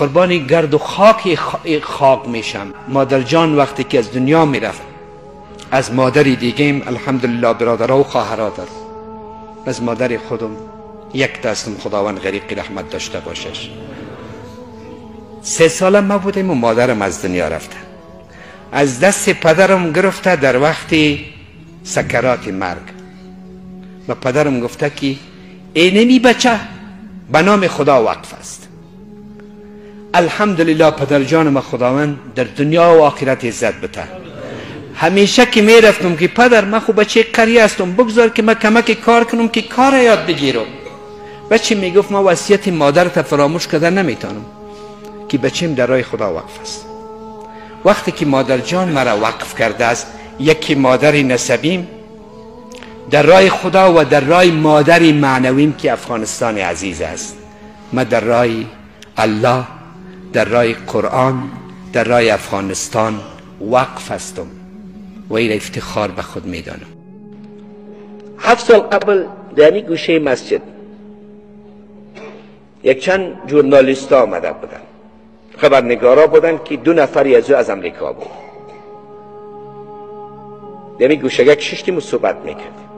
قربانی گرد و خاک خاک میشم. مادر جان وقتی که از دنیا میرفت، از مادری دیگیم الحمدلله برادرها و خواهرها دارم، از مادر خودم یک دستم، خداوند غریق رحمت داشته باشش. 3 ساله ما بودیم و مادرم از دنیا رفته. از دست پدرم گرفته در وقت سکرات مرگ و پدرم گفته که اینمی بچه به نام خدا وقف است. الحمدلله پدر جانم خداوند در دنیا و آخرت عزت بده. همیشه که میرفتم که پدر من خب بچه قریه هستم، بگذار که من کمک کار کنم که کار یاد بگیرم. بچه میگفت من وصیت مادرت فراموش کرده نمیتونم که بچیم در راه خدا وقف است. وقتی که مادر جان مرا وقف کرده است، یکی مادر نسبیم در راه خدا و در راه مادر معنویم که افغانستان عزیز است. من در راه الله، در راه قرآن، در راه افغانستان وقف هستم و این افتخار به خود میدانم. 7 سال قبل در گوشه مسجد یک چند ژورنالیست آمده بودن، خبرنگارا بودن که 2 نفری از او از امریکا بود. در گوشه یک ششتیم و صحبت میکردیم.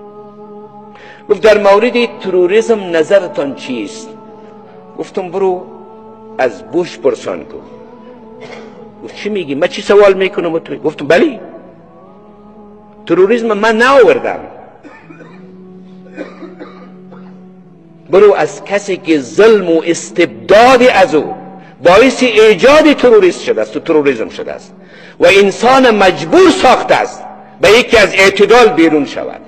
گفت در مورد تروریسم نظرتان چیست؟ گفتم برو از بوش پرسان کن. گفت چی میگی؟ من چی سوال میکنم؟ تو گفتم بلی، تروریسم من نآوردم، برو از کسی که ظلم و استبداد از او باعث ایجاد تروریسم شده است و تروریسم شده است و انسان مجبور ساخته است به یکی از اعتدال بیرون شود.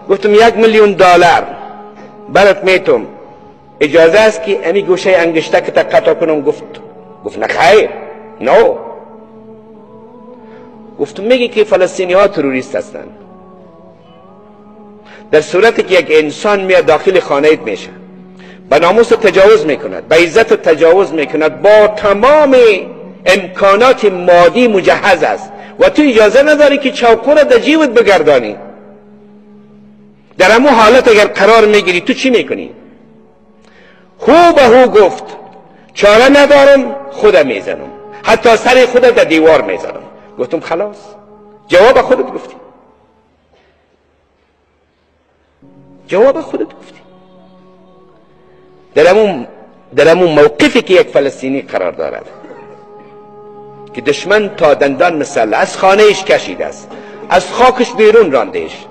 گفتم $1,000,000 برات میتم، اجازه است که امی گوشه انگشته که قطع کنم؟ گفت نه خیر، نو. گفتم میگی که فلسطینی ها تروریست هستند، در صورتی که یک انسان میاد داخل خانه میشه، به ناموس تجاوز میکند، به عزت تجاوز میکند، با تمام امکانات مادی مجهز است و تو اجازه نداری که چاقو را در جیبت بگردانی. در همون حالت اگر قرار میگیری تو چی میکنی؟ هو به هو گفت چاره ندارم، خودم میزنم، حتی سر خودم در دیوار میزنم. گفتم خلاص، جواب خودت گفتی، جواب خودت گفتی. در همون موقفی که یک فلسطینی قرار دارد که دشمن تا دندان مسلح از خانهش کشیده است، از خاکش بیرون راندهش،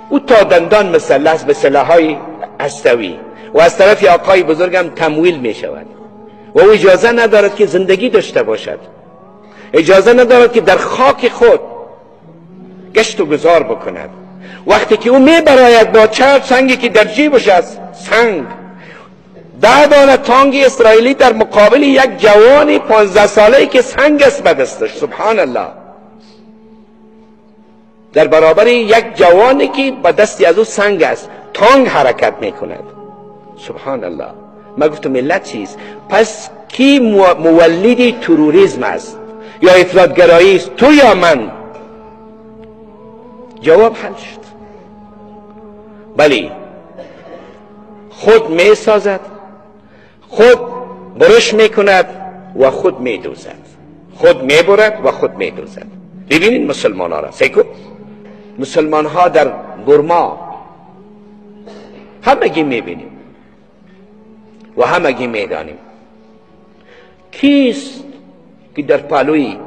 او تا دندان مسلح است به سلاح‌های هستوی و از طرف آقای بزرگم تمویل می شود و او اجازه ندارد که زندگی داشته باشد، اجازه ندارد که در خاک خود گشت و گذار بکند. وقتی که او می براید با چند سنگی که در جیبش است، سنگ 10 دانه تانگ اسرائیلی در مقابل یک جوان 15 ساله‌ای که سنگ است به دستش، سبحان الله، در برابر یک جوانی که به دستی از او سنگ است، تانگ حرکت میکند، سبحان الله. ما گفتم ملت چیست؟ پس کی مولد تروریسم است یا افراط‌گرایی است، تو یا من؟ جواب حل شد. بلی، خود می سازد، خود برش می کند و خود می دوزد، خود می برد و خود می دوزد. ببینید مسلمان ها را سیکو، مسلمان ها در برما همگی می بینیم و همگی می دانیم کیست که در پالوی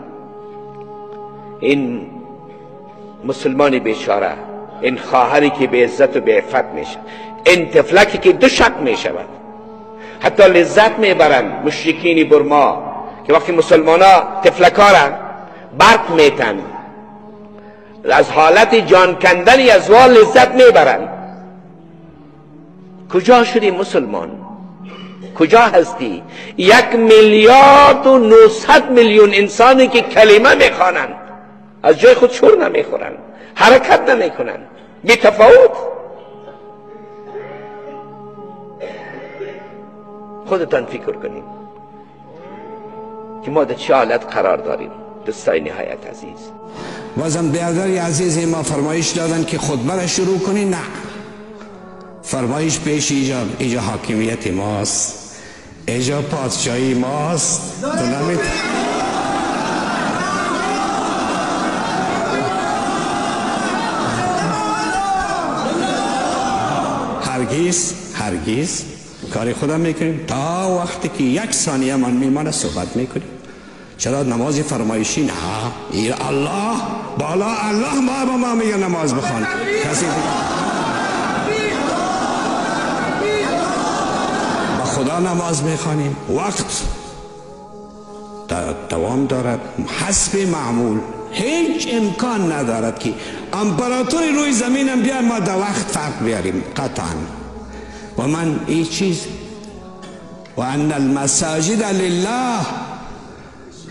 این مسلمان بیچاره، این خواهری که به عزت و به عفت میشه، این طفلکی که دو شک میشود، حتی لذت میبرند مشرکین برما که وقتی مسلمان ها طفلکا را برق میتن، از حالت جان کندنی از وال لذت میبرند. کجا شدی مسلمان؟ کجا هستی؟ 1,900,000,000 انسانی که کلمه میخوانند از جای خود شور نمیخورند، حرکت نمیکنند، بی تفاوت. خودتان فکر کنید که ما در چه حالت قرار داریم. دوستای نهایت عزیز، بازم برادر عزیز ما فرمایش دادن که خطبه را شروع کنی. نه، فرمایش پیش ایجا حاکمیت ماست، ایجا پادشاهی ماست. تو نمیتونی. هرگز هرگز کار خودم میکنیم تا وقتی که یک ثانیه من میمانه صحبت میکنیم. چرا نماز فرمایشی؟ نه، ایر الله بالا، الله ما با ما میگه نماز بخوان. کسی با خدا نماز میخوانیم، وقت دوام دارد حسب معمول. هیچ امکان ندارد که امپراتوری روی زمینم بیار ما در وقت فرق بیاریم قطعا. و من این چیز و ان المساجد لله،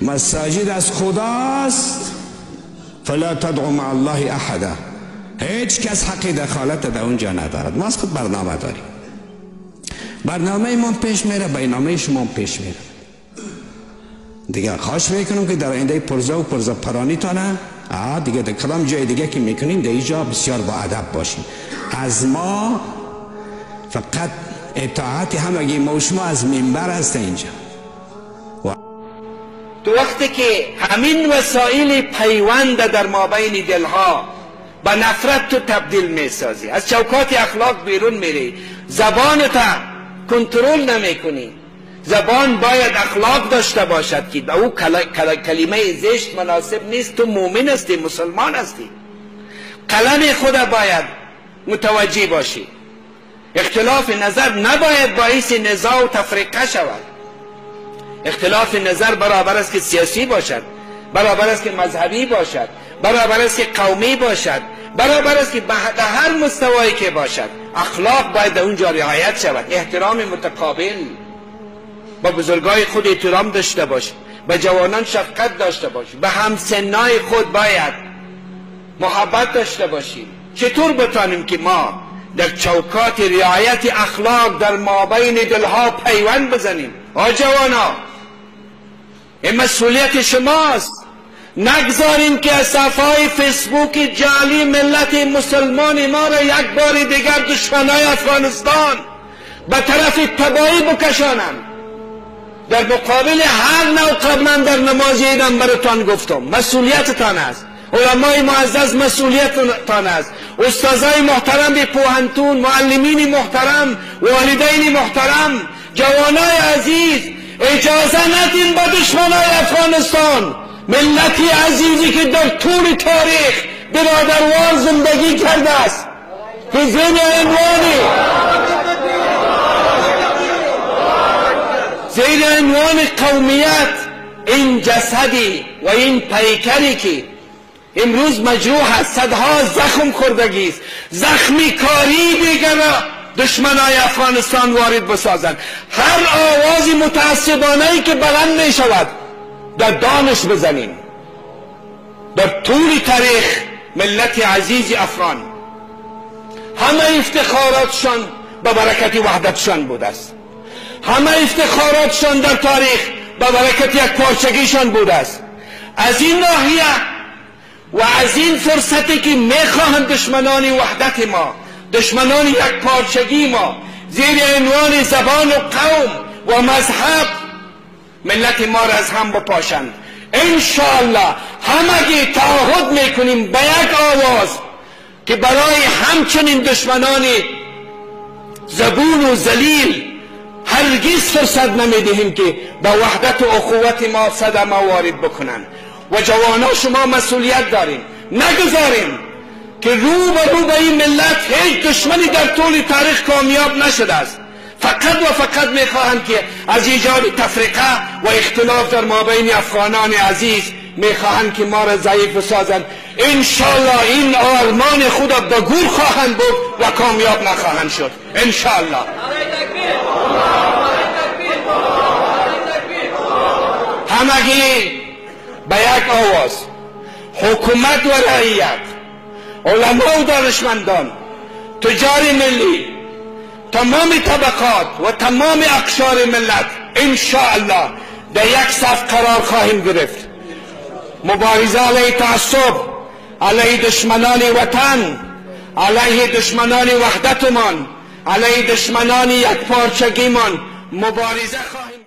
مساجد از خداست، فلا تدعو مع الله احدا. هیچ کس حق دخالت در اونجا ندارد. ما از خود برنامه داریم، برنامه ما پیش میره، برنامه شما پیش میره دیگه. خواهش میکنم که در آینده پرزه و پرزه پرانی تانه دیگه در کدام جای دیگه که میکنیم در اینجا بسیار با ادب باشیم. از ما فقط اطاعت همگی ما و شما از منبر هست اینجا. تو وقتی که همین وسایل پیوند در مابین دلها به نفرت تو تبدیل میسازی، از چوکات اخلاق بیرون میری، زبانت کنترل نمیکنی. زبان باید اخلاق داشته باشد که به او کلمه زشت مناسب نیست. تو مؤمن هستی، مسلمان هستی، قلم خود باید متوجه باشی. اختلاف نظر نباید باعث نزاع و تفریقه شود. اختلاف نظر برابر است که سیاسی باشد، برابر است که مذهبی باشد، برابر است که قومی باشد، برابر است که به هر مستوایی که باشد. اخلاق باید در اونجا رعایت شود. احترام متقابل، با بزرگای خود احترام داشته باش، به جوانان شفقت داشته باش، به همسنای خود باید محبت داشته باشیم. چطور بتانیم که ما در چوکات رعایت اخلاق در مابین دلها پیوند بزنیم؟ آ جوانا، این مسئولیت شماست. نگذاریم که از صفحه فیسبوک جعلی ملت مسلمان ما را یک بار دیگر دشمنای افغانستان به طرف تباهی بکشانند. در مقابل هر نوع قبلا در نماز عیدم براتان گفتم، مسئولیتتان است. علمای معزز مسئولیتتان است، استادای محترم به پوهنتون، معلمین محترم، والدین محترم، جوانای عزیز، اجازه ندین به دشمنای افغانستان، ملتی عزیزی که در طول تاریخ برادروار زندگی کرده است، که زیر عنوان قومیت، این جسدی و این پیکری که امروز مجروح است، صدها زخم خوردگی است، زخمی کاری دیگر دشمنای افغانستان وارد بسازند. هر آواز متعصبانه ای که بلند می شود در دانش بزنیم. در طول تاریخ ملت عزیز افغان همه افتخاراتشان به برکت وحدتشان بوده است، همه افتخاراتشان در تاریخ به برکت یک پارچگیشان بوده است. از این ناحیه و از این فرصتی که میخواهند دشمنان وحدت ما، دشمنان یک پارچگی ما، زیر عنوان زبان و قوم و مذهب ملت ما را از هم بپاشند، انشاءالله همگی تعهد میکنیم به یک آواز که برای همچنین دشمنان زبون و ذلیل هرگز فرصت نمیدهیم که به وحدت و اخوت ما صدمه وارد بکنند. و جوانا شما مسئولیت داریم، نگذاریم که رو به رو به این ملت هیچ دشمنی در طول تاریخ کامیاب نشده است. فقط و فقط میخواهند که از ایجاد تفرقه و اختلاف در مابین افغانان عزیز میخواهند که ما را ضعیف بسازند. انشالله این آرمان خود به گور خواهند بود و کامیاب نخواهند شد انشالله. همگی به یک آواز، حکومت و رعیت، علما و دانشمندان، تجار ملی، تمام طبقات و تمام اقشار ملت انشاءالله در یک صف قرار خواهیم گرفت. مبارزه علیه تعصب، علیه دشمنان وطن، علیه دشمنان وحدتمان، علیه دشمنان یک پارچگیمان مبارزه خواهیم.